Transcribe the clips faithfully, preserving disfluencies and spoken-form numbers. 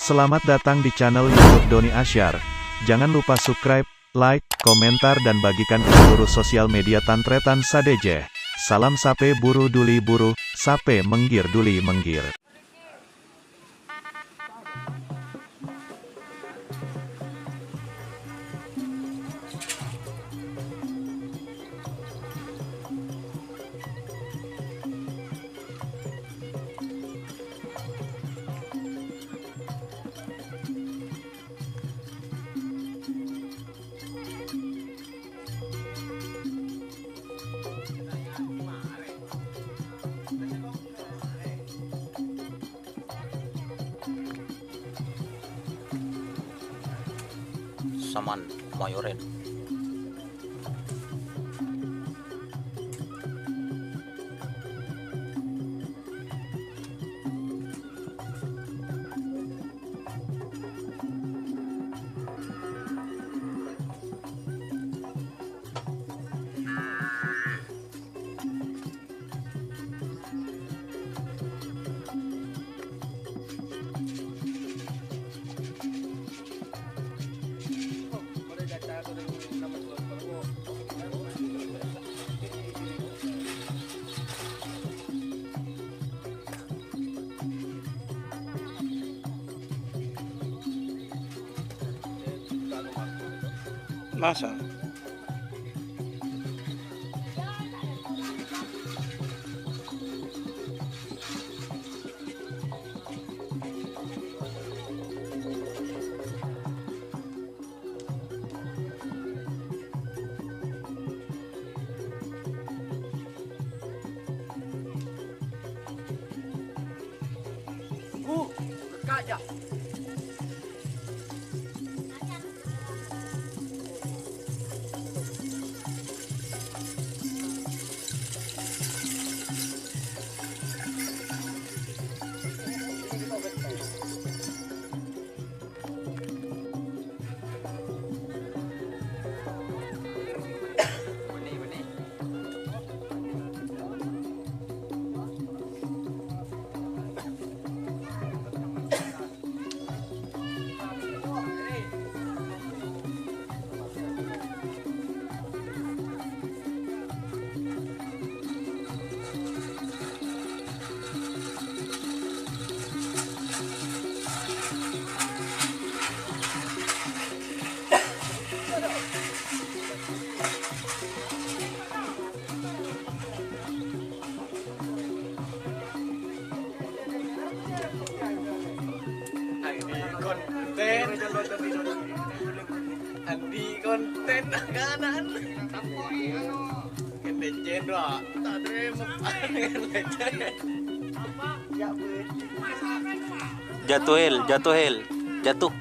Selamat datang di channel YouTube Doni Asyar. Jangan lupa subscribe, like, komentar, dan bagikan ke seluruh sosial media tan-tarètan sadhâjâ. Salam sapè buru dhuli buru, sapè mèngghir dhuli mèngghir. Saman Mayoret. Masa? Andi konten. Andi konten kanan. Kente cendol. Tak terima. Jatuh, Hel, jatuh, Hel. Jatuh.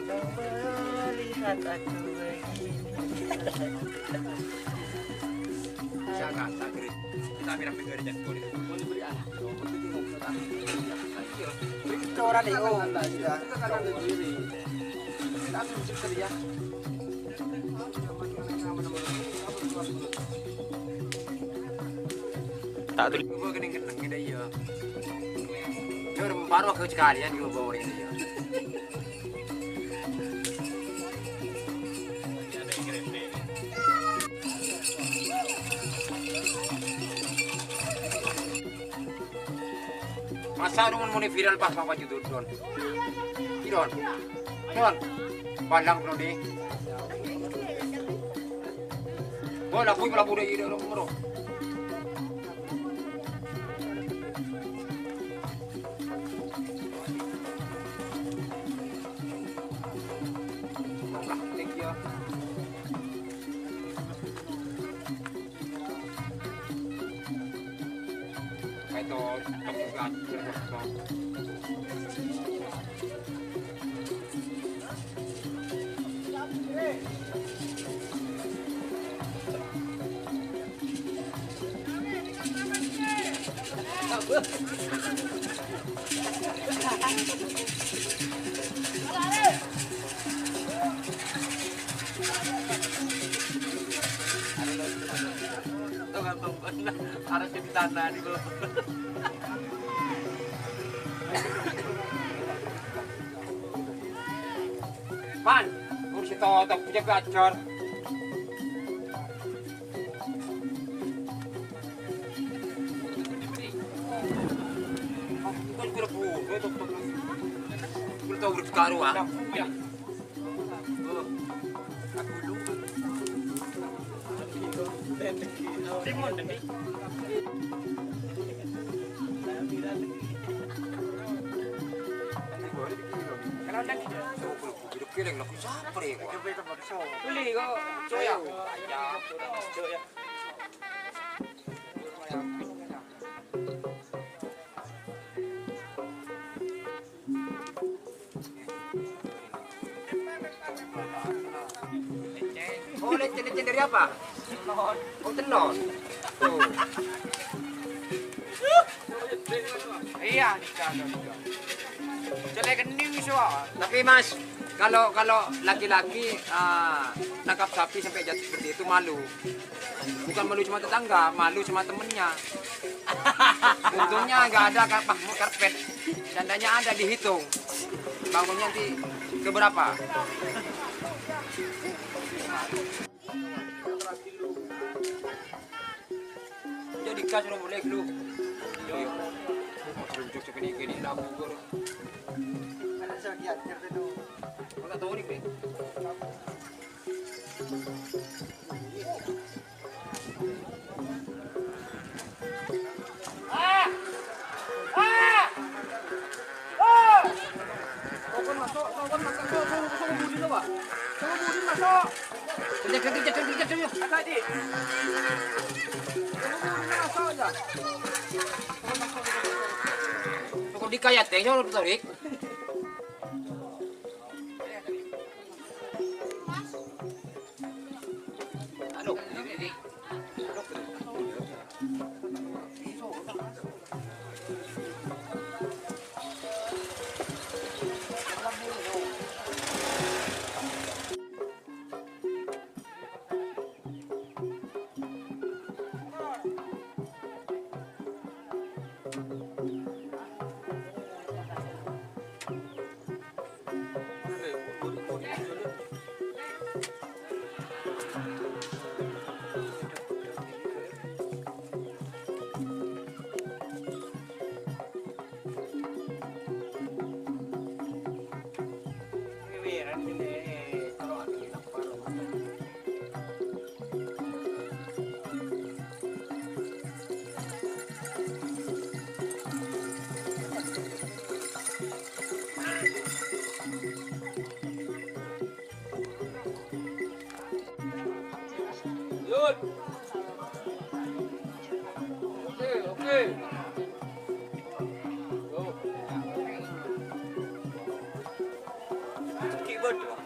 Kau melihat aku begini. Jangan, tak kira. Kita ambil, ambil dari jadwal itu. Mau diberi anak. Itu orang nih, oh, iya. Langsung kerja. Tak tuli. Gua kena kenang, kita iya. Dia udah baru ke sekalian, gua bawa orang ini, iya. Masa' dong mon viral pas apa judul, Don? Ih, Don. Don. Balang, Don, nih. Oh, labu, labu deh, ide, lo, bro. Thank you. Tuh, gampang banget. Harus jadi tanah di bawah. Man, kursi totok, punya belajar. Bukan guru-guru, totok. Guru tahu guru sekarang, ah. Beli kok, coya. Oh, lecen-lecen dari apa? Oh, telon. Tuh. Iya, nikah, nikah. Jelek kening, so. Tapi, Mas, kalau, kalau laki-laki, ah, nangkap sapi sampai jatuh seperti itu, malu. Bukan malu sama tetangga, malu sama temennya. Untungnya nggak ada Kak Mahmud Karpet. Seandainya ada, dihitung. Bangunnya nanti ke berapa? Jadi kas rumah mulai dulu. Yo, yo. Lucu seperti ini, ini lagu gue. Enggak tahu nih, Bre. Kejar, kejar, kejar, kejar, kejar. Kok dikayat, Teh? Tarik. Yun. Oke, oke. Yo. Keyboard, Bang.